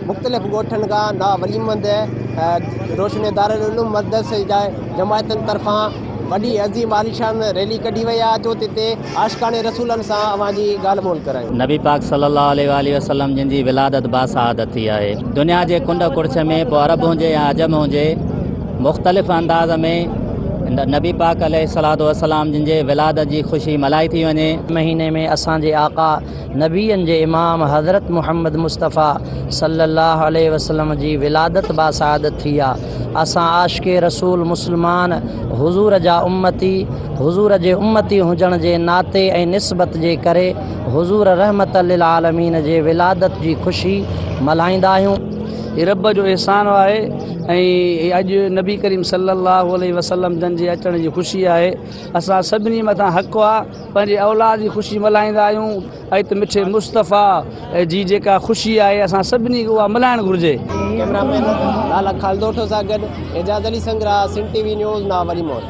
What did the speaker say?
مختلف ڳوٺن کان نا ولي محمد روشني دارالعلوم مدرسي جا جماعتن طرفان وڏي عظيم عاليشان ريلي ڪڍي وئي آهي اچو ته هتي عاشقان رسولن سان اوهان جي ڳالهه ٻولهه ڪرايون. نبي پاڪ صلي الله عليه واٰله وسلم جن جي ولادت باسعادت ٿي آهي. دنيا جي ڪنڊ ڪڙڇ ۾ پوء عرب هجي يا عجم هجي مختلف انداز ۾ نبي پاڪ عليه الصلوة والسلام جن جي ولادت جي خوشي ملهائي ٿي وڃي. مهيني ۾ اسان جي آقا نبين جي امام حضرت محمد مصطفيٰ صلي الله عليه وسلم جي ولادت باسعادت ٿي آ. اسان عاشق رسول مسلمان حضور جا امتي حضور جي امتي هجڻ جي ناتي ۽ نسبت جي ڪري حضور رحمت للعالمين جي ولادت جي خوشي ملهائيندا آهيون. هي رب جو احسان آهي ۽ هي اڄ نبي ڪريم صلي الله عليه وسلم جن جي اچڻ جي خوشي آهي. اسان سڀني مٿان حق آ پنهنجي اولاد جي خوشي ملهائيندا آهيون ۽ ته مٺي مصطفيٰ جي جيڪا خوشي آهي اسان سڀني کي اها ملهائڻ گهرجي. ڪئميرا مين لالا خالدوٺو سان گڏ Ejaz Ali Sangra, Sindh T V news, Navi Muhammad.